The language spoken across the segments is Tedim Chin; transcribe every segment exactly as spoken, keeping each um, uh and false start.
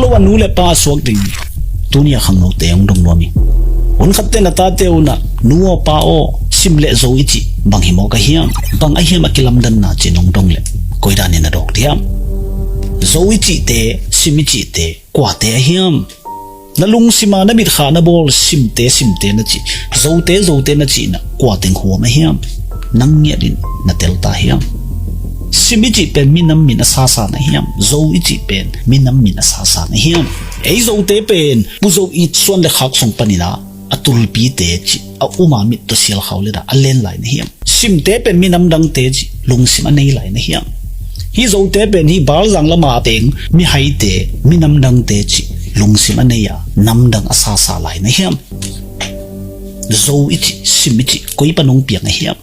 Tua nu le pa a suak ding tuni a khangnote hong dong nuam hi. Hun khatte na tate unah nu aw pa aw, sim le zo i cih bang hi mawk a hiam? Bang a hiam a kilamdanna ci-in hong dong leh koidanin a dawk diam? Zo i cihte, sim i cihte kuate a hiam? Na lungsima na mitkha na bawl simte simte na cih, zote zote na cihna kua teng huam a hiam? Nang ngiatin na tel ta hiam? Sim i cih pen minam min a sasa na hiam? Zo i cih pen minam min a sasa na hiam? Ei zote pen Pu Zo i suan le khak sung paninah a tulpite cih a uma mit tawh sialkhau lena a len lai na hiam? Simte pen minam dangte cih lungsim a nei lai na hiam? Hih zote pen hih Balzang lama teng mihaite minam dangte cih lungsim a nei a namdang a sasa lai na hiam? Zo i cih, sim i cih koi pan hong piang a hiam?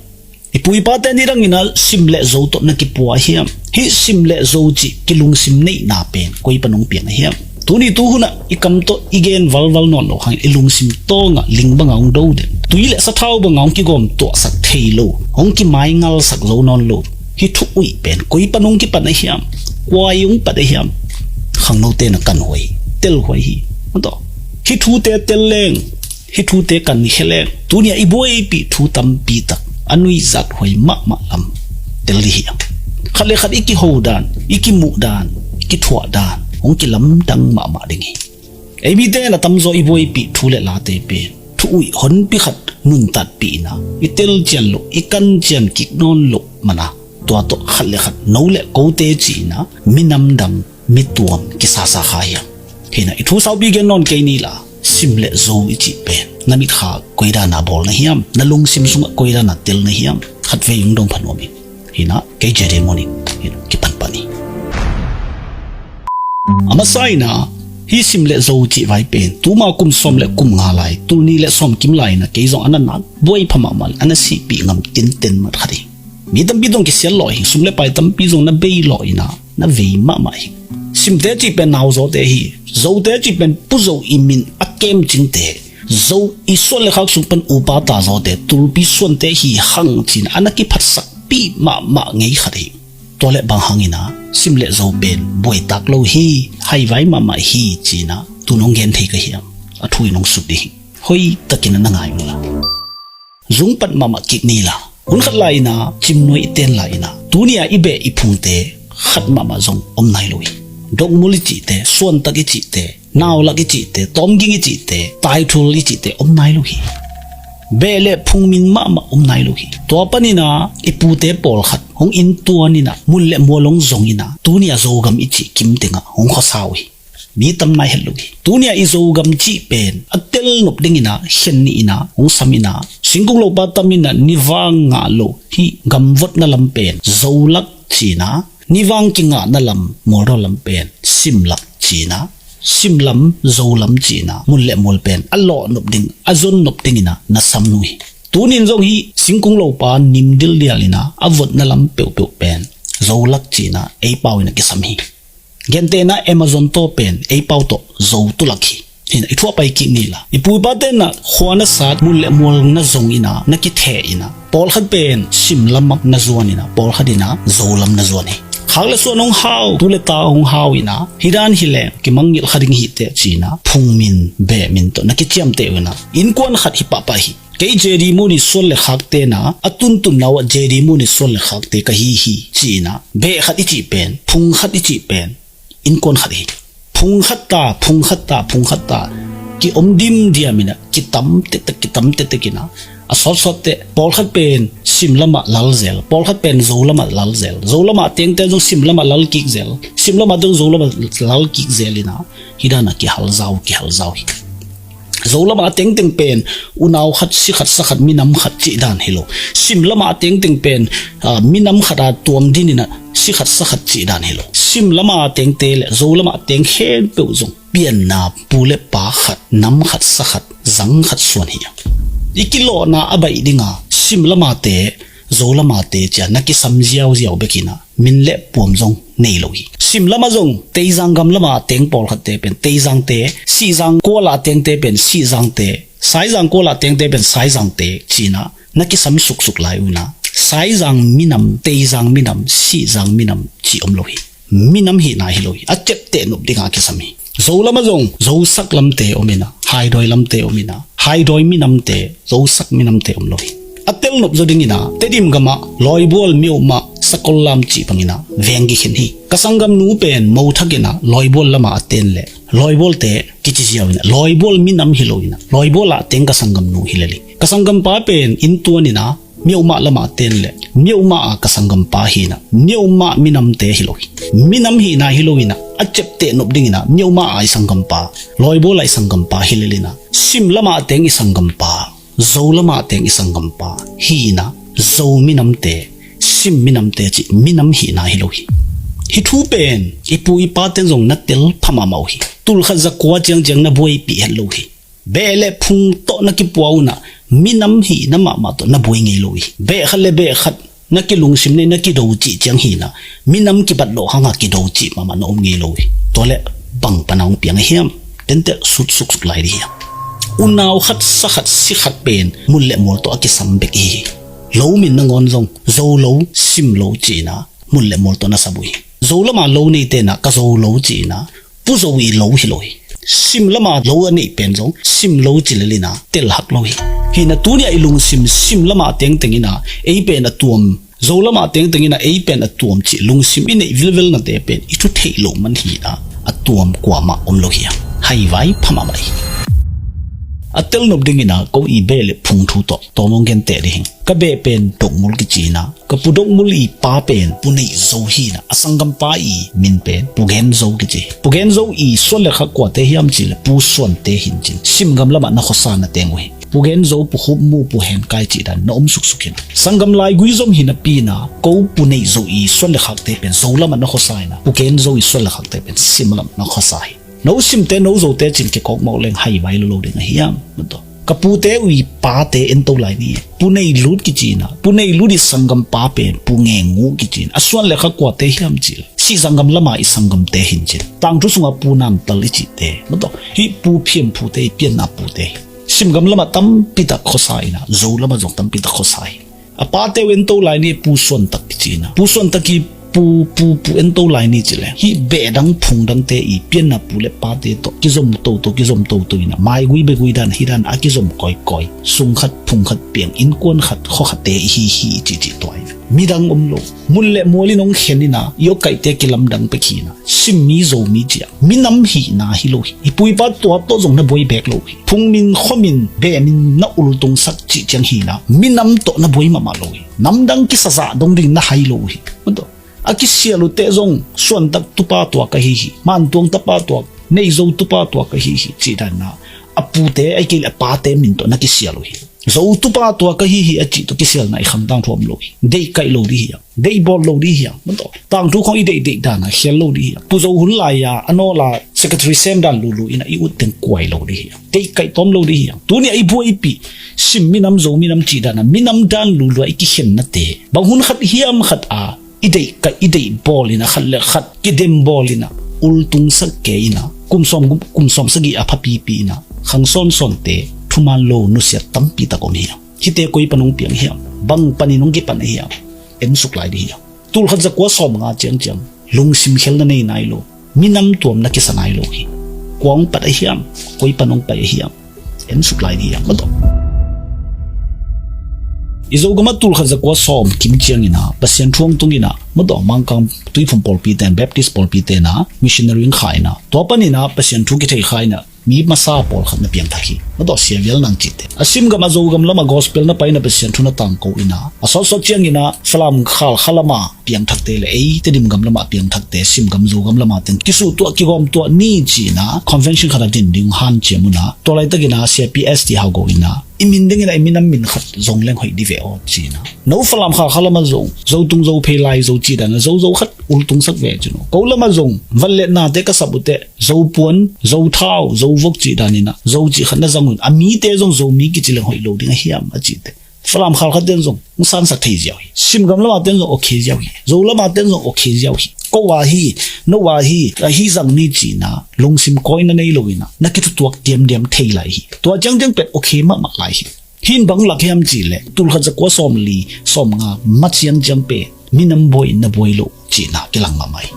I pu i pate ni dangin a sim le zo tawh na kipua a hiam? Hih sim le zo cih kilungsim neihna pen koi pan hong piang a hiam? Tuni tu hunah i kam tawh i gen valval nawn lo hangin i lungsim tawngah ling banga hong do den, tui le sathau banga hong kigawm tuahsak thei lo, hong kimaingalsak zo nawn lo hih thu uih pen koi pan hong kipan a hiam? Kua i hong pat a hiam? Khangnote na kanhuai, telhuai hi. Hih thute tel leng, hih thute kankhia leng tunia i buaipih thu tampi tak a nuihzat huai mahmah lam tel dih hi. Khat le khat i kiho dan, i kimuh dan, i kithuah dan hong kilamdang mahmah ding hi. Ei mite na tamzaw i buaipih thu le late pen thu uih honpi khat nuntatpih ina i telcian loh, i kancian kik nawn loh mana tua tawh khat le khat no le kote ci-ina minam dang mituam kisasa kha hiam? Hina i thu saupi gen nawn kei ni la, sim le zo i cih pen na mitkha koidana bawl na hiam? Na lungsim sungah koidana tel na hiam? Khatvei hong dong pha nuam hi. Hina kei J D Moon in hina kipanpan hi. A masa ina hih sim le zo cih vai pen tuma kum sawm le kum nga lai, tul nih le sawm kim lai ina kei zong a na nak buai pha mahmah le a na sihpih ngam tinten mat khat hi. Mi tampi tawh kisiat lawh hi, sum le pai tampi zong na bei lawh ina na vei mahmah hi. Simte cih pen nauzawte hi, zote cih pen Pu Zo i min a kemcingte, Zo i suan le khak sung pan upa tazawte, tulpi suante hi hang cin a na kiphatsakpih mahmah ngei khat hi. Tua le bang hangina sim le zo pen buaitak lo hi, haivai mahmah hi cina tun hong gen thei ka hiam? A thu in hong sut dih hi. Hoihtakin a na ngai ula. Zungpat mahmah kik ni la, hun khat lai ina cimnuai i ten lai ina tunia i beh i phungte khat mahmah zong om nai lo hi. Dokmul i cihte, suantak i cihte, naulak i cihte, tawmging i cihte, taithul i cihte om nai lo hi. Beh le phungmin mahmah om nai lo hi. Tua panina i pute pawlkhat hong inntuan ina mun le mual hong zong ina tunia Zogam i cih kim tengah hong khuasa uh hi. Mi tam nai het lo hi. Tunia i Zogam cih pen a tel nop dingina khen ni ina hong sam ina singkung lopa tam ina nivang ngah lo hih gamvotna lam pen Zolak cina, nivang kingahna lam mualdaw lam pen Simlak cina, Simlam Zolam cina mun le mual pen a lawh nop ding, a zon nop dingina na sam uh hi. Tunin zong hih singkung lopa nim dildial ina a votna lam peuhpeuh pen Zolak cina ei pau ina kisam hi. Gentehna Amazon taw pen ei pau tawh Zo tulak hi. Hina i thuah pai kik ni la, i pu i pate na khua na sat, mun le mual na zong ina na kitheh ina pawlkhat pen Simlam ah na zuan ina pawlkhat ina Zolam na zuan hi. Khak le suan hong hau, tu le ta hong hau ina hih dan hi leng kimangngilh kha ding hi teh cina phungmin behmin tawh na kiciamteh uh ina innkuan khat hi pahpah hi. Kei J D Moon i suan le khakte na a tuntunna uh ah J D Moon i suan le khakte ka hi hi cina beh khat i cih pen, phung khat i cih pen innkuan khat hi. Phung khat ta, phung khat ta, phung khat ta kiom dimdiam ina kitam tektek, kitam tektek ina a sawtsawt teh pawlkhat pen Simlamah lal zel, pawlkhat pen Zolamah lal zel, Zolamah tengte zong Simlamah lal kik zel, Simlamah zong Zolamah lal kik zel ina hih dana kihalzau, kihalzau hi. Zolamah a tengteng pen unau khat, si khat sa khat, minam khat cih dan hi lo. Simlamah a tengteng pen, ah, minam khat a tuam din ina si khat sa khat cih dan hi lo. Simlamah a tengte le Zolamah a teng khempeuh zong pianna pu le pa khat, nam khat sa khat, zang khat suan hi. I kilawhna a baih dinga Simlamah te, Zolamah te cia na kisam ziauziau bek ina min le puam zong nei lo hi. Simlamah zong Teizang gam lama teng pawlkhatte pen Teizangte, Sihzang kuala tengte pen Sihzangte, Saizang kuala tengte pen Saizangte cina na kisam suksuk lai uh ina Saizang minam, Teizang minam, Sihzang minam ci om lo hi. Minam hihna hi lo hi. A ciapteh nop dinga kisam hi. Zo lamah zong zosak lamte om inah, haidawi lamte om inah, haidawi minamte, zosak minamte om lo hi. A telnop zaw ding inah Tedim gamah lawibual, myohmah, sakol lam cih bang inah veng kikhen hi. Ka sanggamnu pen mothak inah lawibual lamah a ten leh lawibualte kici ziau inah lawibual minam hi lo inah lawibual ah teng ka sanggamnu hi lel hi. Ka sanggampa pen inntuan inah myohmah lamah a ten leh myohmah a ka sanggampa hi inah myohmah minamte hi lo hi. Minam hihna hi lo inah a ciapteh nop ding inah myohmah a i sanggampa, lawibual a i sanggampa hi lel inah sim lamah teng i sanggampa, Zo lamah teng i sanggampa hi inah Zo minamte, sim minamte cih minam hihna hi lo hi. Hih thu pen i pu i paten zong na tel pha mahmah uh hi. Tulkhat zakua ciangciang na buaipih het lo hi. Beh le phung tawh na kipua unah minam hihna mahmah tawh na buai ngei lo hi. Beh khat le beh khat na kilungsim nei, na kido cih ciang hi inah minam kibat loh hanga kido cih mahmah na om ngei lo hi. Tua leh bang pana hong piang a hiam? Tentel sut suksuk lai dih hiam? Unau khat, sa khat, si khat pen mun le mual tawh a kisam bek hi hi. Lo min nangawn zong zo lo, sim lo ci inah mun le mual tawh na sap uh hi. Zo lama lo neite inah ka zo lo ci inah Pu Zo i lo hi lo hi. Sim lama lo a neih pen zong sim lo ci lel inah telhak lo hi. Hi inah tuni-ah i lungsim sim lama tengteng inah ei pen a tuam, Zo lamah tengteng inah ei pen a tuam cih lungsim i neih vilvel nate pen i thu theih loh man hi inah a tuam kuamah om lo hi a, haivai pha mahmah hi. A telnop ding inah ko i beh le phung thu tawh tawm hong genteh dih hing. Ka beh pen Dokmul kici inah ka Pu Dokmul i pa pen Pu Neih Zo hi inah a sanggampa i min pen Pu Gen Zo kici hi. Pu Gen Zo i suan le khak kuate hiam cih leh Pu Suante hi in cin, sim gam lamah na khuasa na teng uh hi. Pu Gen Zo, Pu Khup Mu, Pu Hen Kai cih dan na om suksuk hi inah sanggam laigui zom hi napi inah ko Pu Neih Zo i suan le khakte pen Zo lamah na khuasa inah Pu Gen Zo i suan le khakte pen sim lamah na khuasa hi. No simte no Zote cin kikawk mawk leng haivai lo lo ding a hiam? Ka pute uh i pate ento lai ni. Pu Neih Lut kici inah Pu Neih Lut i sanggampa pen Pu Ngeng Ngu kici inah a suan le khak kuate hiam cih leh si sanggam lama i sanggamte hi in cin, tangthu sungah Pu Nam Tal i cihte, mawtaw hih Pu Phiam Phute i pianna pute hi. Sim gam lamah tampi tak khuasa inah Zo lamah zong tampi tak khuasa hi. A pate uh ento lai ni, Pu Suan Tak kici inah Pu Suan Tak i pu, pu, pu ento lai ni cih leh hih beh dang phung dangte i pianna pu le pate tawh kizom toto, kizom toto inah maigui begui dan hi dan a kizom kawikawi, sung khat phung khat piang, innkuan khat khua khatte i hi hi i cihcih tua hi. Midang om lo, mun le mual in hong khen inah i awkaihte kilamdang pek hi inah simmi Zomi ciah minam hihna hi lo hi. I pu i pa tua tawh zong na buai bek lo hi. Phung min, khua min, beh min na ultungsak cih ciang hi inah minam tawh na buai mahmah lo hi. Namdang kisazah dong ding na hai lo hi. A kisial uh teh zong Suan Tak tupa tua ka hi hi, Mantuang tapa tua, Neih Zo tupa tua ka hi hi cih dan inah a pute, ahih kei leh a pate min tawh na kisial uh hi. Zo tupa tua ka hi hi a cih tawh kisialna i khang tangthu om lo hi. Deihkaih lo dih hiam? Deihbawl lo dih hiam? Mawtaw tangthu khawng i deihdeih dan a khial lo dih hiam? Pu Zo hun lai-a a nawla secretary sem dan lulu inah i ut teng kuai lo dih hiam? Deihkaih tawm lo dih hiam? Tuni-ah i buaipih sim minam, Zo minam cih dan a minam dan lulu a i kikhen nate bang hun khat hiam khat a i deihkaih, i deihbawl inah khat le khat kidembawl inah ultungsak kei inah kum sawm, kum, kum sawm sagih a phapipi inah khang sawnsawnte thuman lo nusiat tampi tak om hi a, hihte koi pan hong piang hiam? Bang panin hong kipan hiam? Ensuk lai dih hiam? Tulkhat zakua sawmnga ciangciang lungsim khel na nei nai lo, minam tuam na kisa nai lo hi. Kua hong pat a hiam? Koi pan hong pai a hiam? Ensuk lai dih hiam? Mawtaw i Zogamah tulkhat zakua sawm kim ciang inah Pasian thu hong tung inah, mawtaw Mangkang Tuiphum pawlpi ten, Baptist pawlpi ten ah missionary hong kha inah tua pan inah Pasian thu kithei kha inah mi masa pawlkhat na piangthak hi. Mawtaw Sia Vial Nang cihte a sim gam a Zogam lamah gospel na pai inah Pasian thu na tangko inah a sawtsawt ciang inah Falam Khalkha lamah piangthakte le ei Tedim gam lamah piangthakte sim gam Zogam lamah teng kisuhtuah kigawmtuah ni ci inah convention khat a din ding hanciam unah tua laitak inah Sia P S T Hau Go inah i min ding inah i minam min khat zong leng hoih dih ve aw ci inah no Falam Khalkha lamah zong Zotung Zophei Lai Zo cih dan a Zo Zo khat ultungsak ve ci no. Ko lamah zong van le nate ka sap uh teh Zopuan, Zothau, Zovok cih dan inah Zo cih khat na zang un a mite zong Zomi kici leng hoih lo ding a hiam a cih teh Falam Khalkha ten zong hong sansak thei ziau hi. Sim gam lamah ten zong okay ziau hi. Zo lamah ten zong okay ziau hi. Ko a hi, no a hi, a hi zang ni ci inah lungsim kawi na nei lo inah na kithutuak diamdiam thei lai hi. Tua ciangciang pet okay mahmah lai hi. Hih in bang lak hiam cih leh tulkhat zakua sawmli sawmnga ma ciangciang pen minam buai na buai lo cihna kilang mahmah hi.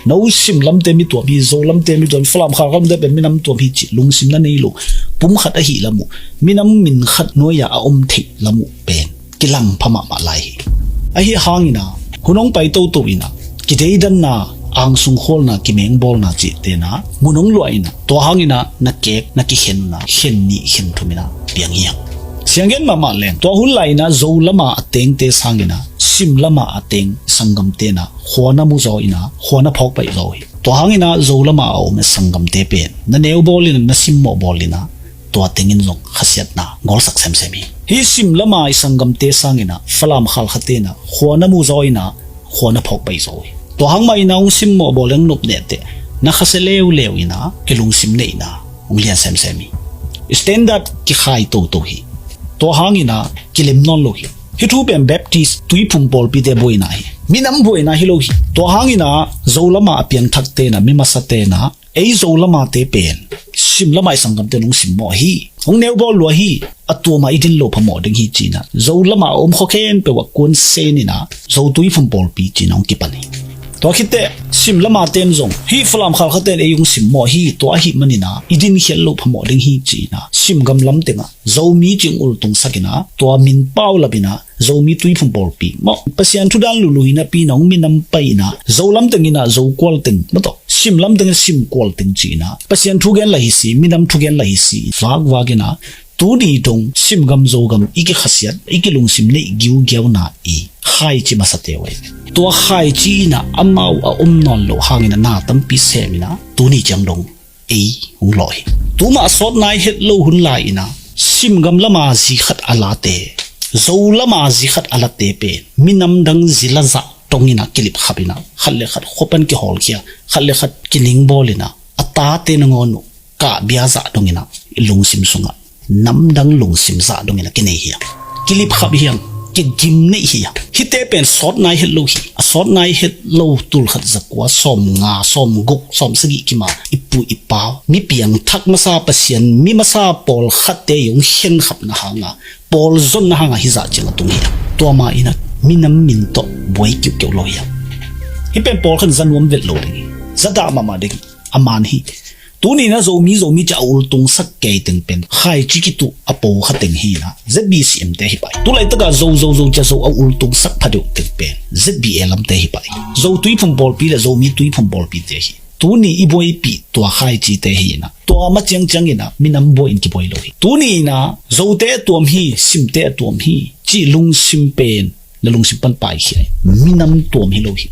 Maw No Sim lamte mi tuam hi, Zo lamte mi tuam hi, Falam Khalkha lamte pen minam tuam hi cih lungsim na nei lo, pumkhat ahih lam uh, minam min khat nuai-ah a om theih lam uh pen kilang pha mahmah lai hi. Ahi hangin ah hun hong pai toto in ah kideidanna, angsung khualna, kimengbawlna cihte in ah mun hong luah in ah, tua hangin ah na kek, na kikhen un ah khen nih khen thum in ah piang hi hang. Sianggen mahmah leng tua hun lai in ah Zo lama a tengte sangin ah Sim lama a teng sanggamte in ah khua na mu zaw in ah khua na phawk baih zaw hi. Tua hangin ah Zo lama a om i sanggamte pen na neu bawl in ah, na simmawh bawl in ah tua tengin zong khasiatna ngawlsak semsem hi. Hih Sim lama i sanggamte sangin ah Falam Khalkhate in ah khua na mu zaw in ah khua na phawk baih zaw hi. Tua hang mah in ah hong simmawh bawl, hong nop nehteh na khasia leuleu in ah kilungsim neihna hong lian semsem hi. Standard kikhai toto hi. Tua hangin ah kilem nawn lo hi. Hih thu pen Baptist Tuiphum pawlpite buaina hi. Minam buaina hi lo hi. Tua hangin ah Zo lama a piangthakte in ah, mi masate in ah ei Zo lamate pen Sim lama i sanggamte in hong simmawh hi, hong neubawl lua hi, a tuama i din lo phamawh ding hi ci-in ah Zo lama a om khua khempeuh ah kuansen in ah Zo Tuiphum pawlpi ci-in ah hong kipan hi. Tua khit teh Sim lamate in zong hih Falam Khalkhate in ei hong simmawh hi, tua ahih manin ah i dinkhial lo phamawh ding hi ci-in ah Sim gam lam teng ah Zomi ci-in ultungsak in ah tua min paulap in ah Zomi Tuiphum pawlpi mawh, Pasian thu dan lulu hi napi in ah hong minam pai in ah Zo lam teng in ah Zo kual teng, mawh tawh, Sim lam teng in ah Sim kual teng ci-in ah Pasian thugen lah hi si, minam thugen lah hi si, vakvak in ah tuni dong Sim gam Zo gam i kikhasiat, i kilungsim neih giugiauna i khaici masate uh ahi. Tua khaici in ah amau a om nawn loh hangin ah na tampi sem in ah tuni ciang dong ei hong lawh hi. Tuma a sawt nai het lo hun lai in ah Sim gam lama zi khat a late, Zo lama zi khat a late pen minam dang zi la zah dong in ah kilipkhap in ah khat le khat khua pan kihawlkhia, khat le khat kiningbawl in ah a tate nangawn uh kahbia zah dong in ah i lungsim sungah namdang lungsim zah dong in ah kinei hi hang. Kilipkhap hi hang, kigim neih hi hang. Hihte pen sawt nai het lo hi. A sawt nai het lo tul khat za kua, sawm nga, sawm guk, sawm sagih kim a i pu i pa, mi piangthak masa, Pasian mi masa pawlkhatte i hong khenkhapna hang a, pawl zonna hang a hih zah ciang a tung hi hang. Tua ma in ah minam min tawh buai kiuhkeuh lo hi hang. Hih pen pawlkhat in za nuam vet lo ding hi. Za dah mahmah ding hi. A man hi. Tuni in ah Zomi, Zomi ci-a ultungsak kei teng pen khaici kituh a po kha teng hi in ah Z B C M te hi pah hi. Tu laitak a Zo, Zo, Zo ci-a Zo a ultungsak pha deuh teng pen Z B A lamte hi pah hi. Zo Tuiphum pawlpi le Zomi Tuiphum pawlpite hi. Tuni i buaipih tua khaicite hi in ah tua ma ciangciang in ah minam buai in kibuai lo hi. Tuni in ah Zote a tuam hi, Simte a tuam hi cih lungsim pen na lungsim pan paikhia in. Minam tuam hi lo hi.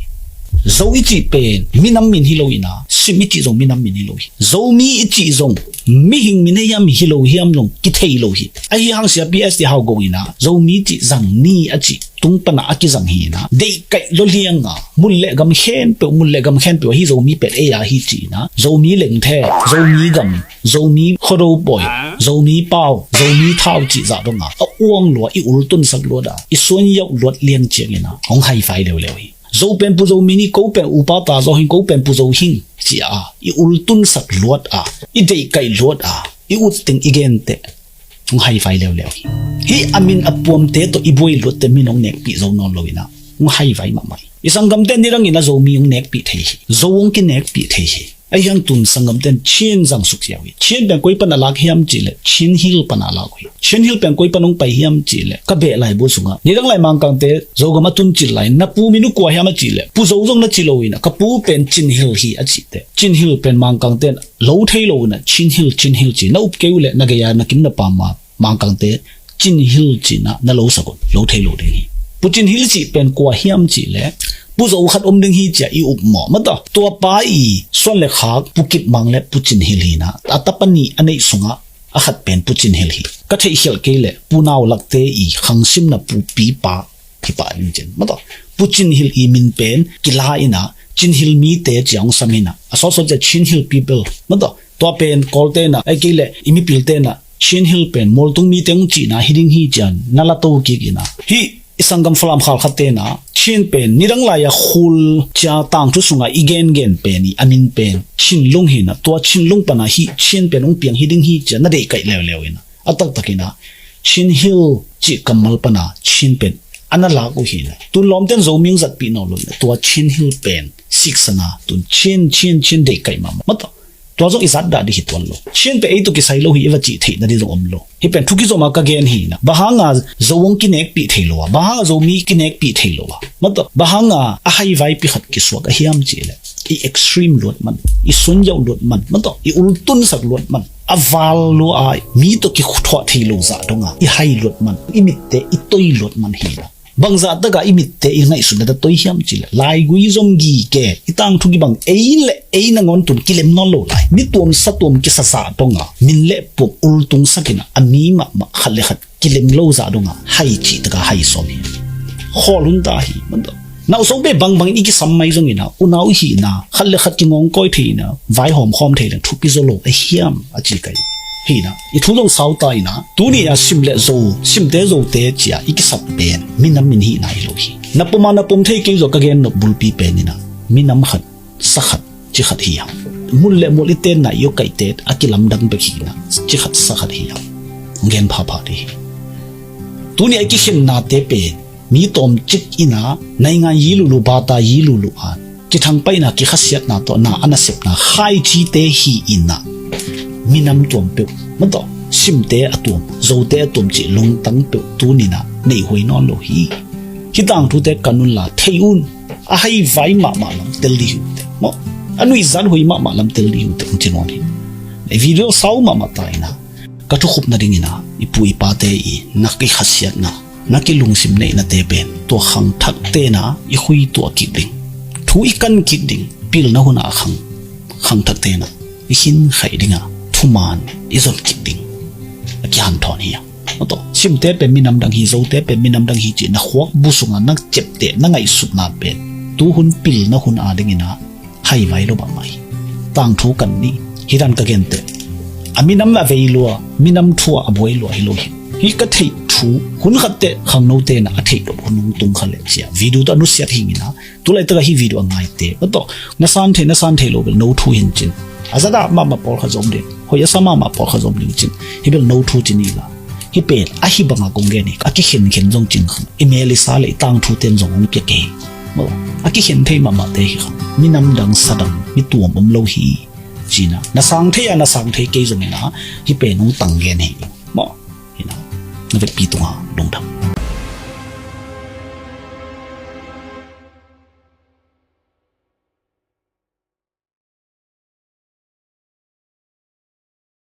Zo i cih pen minam min hi lo in ah, Sim i cih zong minam min hi lo hi. Zomi i cih zong mihing min hi hiam, hi lo hiam zong kithei lo hi. Ahi hang Sia P S T Hau Go in ah Zomi cih zang ni a cih tung pan ah a kizang hi in ah, deihkaih lua liang a, mun le gam khempeuh, mun le gam khempeuh ah hih Zomi pen ei a hi ci in ah Zomi lengthe, Zomi gam, Zomi Khuado pawi, Zomi pau, Zomi thau cih zah dong a, a uang lua, i ultunsak luat a, i suan yauh luat liang ciangin ah hong haifai leuleu hi. Zo pen Pu Zo min hi, ko pen upa ta zaw hi, ko pen Pu Zo hi ci-a i ultunsak luat a, i deihkaih luat a, i ut teng i gen teh hong haifai leuleu hi. Hih a min a puamte tawh i buai luat teh min hong nekpih zo nawn lo in ah hong haifai mahmah hi. I sanggamte nidang in ah Zomi hong nekpih thei hi. Zo hong kinekpih thei hi. Ahi hang tun sanggamte in Chin zang suk ziau hi. Chin pen koi pan a lak hiam cih leh Chin Hill pan a lak uh hi. Chin Hill pen koi pan hong pai hiam cih leh ka beh laibu sungah nidang lai Mangkangte Zogam a tun cil lai na pu min uh kua hiam a cih leh Pu Zo zong na ci lo in ah ka pu pen Chin Hill hi a cih teh Chin Hill pen Mangkangte in lo thei lo in ah Chin Hill, Chin Hill ci na up kei uh leh na gei a na kim na pam a Mangkangte Chin Hill ci-in ah na lo sak un, lo thei lo ding hi. Pu Cin Hill cih pen kua hiam cih leh Pu Zo khat om ding hi ci-a i up mawh, mataw. Tua pa i suan le khak Pu Kip Mang le Pu Cin Hill hi-in ah, a tapa nih a neih sungah a khat pen Pu Cin Hill hi. Ka theihkhialh kei leh Pu Nau Lakte i khangsimna pupipa hi pah ding cin, mataw. Pu Cin Hill i min pen kila in ah Cin Hill mite ci-a hong sam hi-in ah, a sawtsawt ciah Chin Hill people, mataw. Tua pen Kawlte in ah, ahih kei leh i mipilte in ah Chin Hill pen mualtung mite hong cihna hi ding hi ci-a na la to kik in ah, hih i sanggam Falam Khalkhate in ah Chin pen nidang lai-a khul ci-a tangthu sungah i gengen pen i a min pen Chin Lung hi-in ah, tua Chin Lung pan ah hih Chin pen hong piang hi ding hi ci-a na deihkaih leuleu in ah, a taktak in ah Chin Hill cih kammal pan ah Chin pen a na lak uh hi na. Tun lawmten Zomi hong zatpih nawn lo hi na. Tua Chin Hill pen siksana tun Chin, Chin, Chin deih kaih mahmah. Mataw, tua zong i zat dah dih hi tuan lo. Chin pen ei tawh kisai lo hi i va cih theih nading zong om lo. Hih pen thu kizom a ka gen hi na. Bang hanga Zo hong kinekpih thei lo a, bang hanga Zomi kinekpih thei lo a, mataw, bang hanga a haivaipi khat kisuak a hiam cih leh, i extreme luat man, i sun yauh luat man, mataw, i ultunsak luat man, a val lua a mi tawh kithuah thei lo zah donga i hai luat man, i mitte i toi luat man hi na. Bangzah taka i mitte i ngaihsutna ta toi hiam cih leh, laigui zom gige, i tangthu kibang ei le ei nangawn tun kilem nawn lo lai. Mi tuam sa tuam kisa zah donga min le puam ultungsak hi na, a mi mahmah khat le khat kilem lo zah donga hai cih taka hai sawm hi. Khawl hun ta hi, mataw. Nauhsong pen bangbangin i kisam mai zongin a, unau i hihna, khat le khat kingawngkawi thei hi na, vaihawm khawm thei leng thupi zaw lo a hiam a ci kai hi na. I thu zong sau ta hi na. Tuni a Sim le Zo, Simte Zote ci a i kisap pen minam min hihna hi lo hi. Na pom a na pom thei kei zaw ka gen nop bulpi pen hi na, minam khat, sa khat, ci khat hi hang. Mul le mul i tenna i awkaihte a kilamdang bek hi na, ci khat sa khat hi hang. Gen phapha dih hi. Tuni a i kikhennate pen mi tawmcik in a, naingan yi lulu, bata yi lulu a, kithangpaihna, kikhasiatna tawh na a nasepna khaici te hi in a, minam tuam peuh, mataw, Simte a tuam, Zote a tuam cih lungtang peuh tuni in a neihhuai nawn lo hi. Hih tangthute kan unla thei un. A haivai mahmah lam tel dih hi uh teh, maw, a nuihzat huai mahmah lam tel dih hi uh teh, hong ci nawn hi. Ei video sau mahmah ta in a, ka thukhup nadingin a, i pu i pate i na kikhasiatna, na kilungsim neihnate pen tua khangthakte na i khui tuah kik ding, thu i kan kik ding, pilna hun a khang, khangthakte na i khinkhaih ding a, thuman i zon kik ding a kihanthawn hi a. Mataw, Simte pen minam dang hi, Zote pen minam dang hi cih na khuakbu sunga na ciapteh, na ngaihsutna pen tuhun pilna hun a dingin a haivai lo mahmah hi. Tangthu kan nih. Hih dan ka gente, a minam a vei lua, minam thu a buai lua hi lo hi. Hih ka theih thu, hun khat teh khangnote na a theih dop hun hong tung kha leh ci a, video tawh a nusiat hing in a, tu laitak a hih video a ngaite, mataw, na san thei, na san thei lo bel no thu hi in cin. A zat a mahmah pawlkhat zom ding, hoih a sa mahmah pawlkhat zom ding cin. Hih bel no thu ci ni la. Hih pen a hih banga kong gen hi, a kikhenkhen zong cin kha. I mel i sa le i tangthu ten zong hong pia kei. Maw, a kikhen thei mahmahte hi kha. Minam dang sa dang, mi tuam om lo hi. Ci in a, na sang thei a na sang thei kei zongin a, hih pen hong tang gen hi. Maw, hi na, na vekpi tungah lungdam.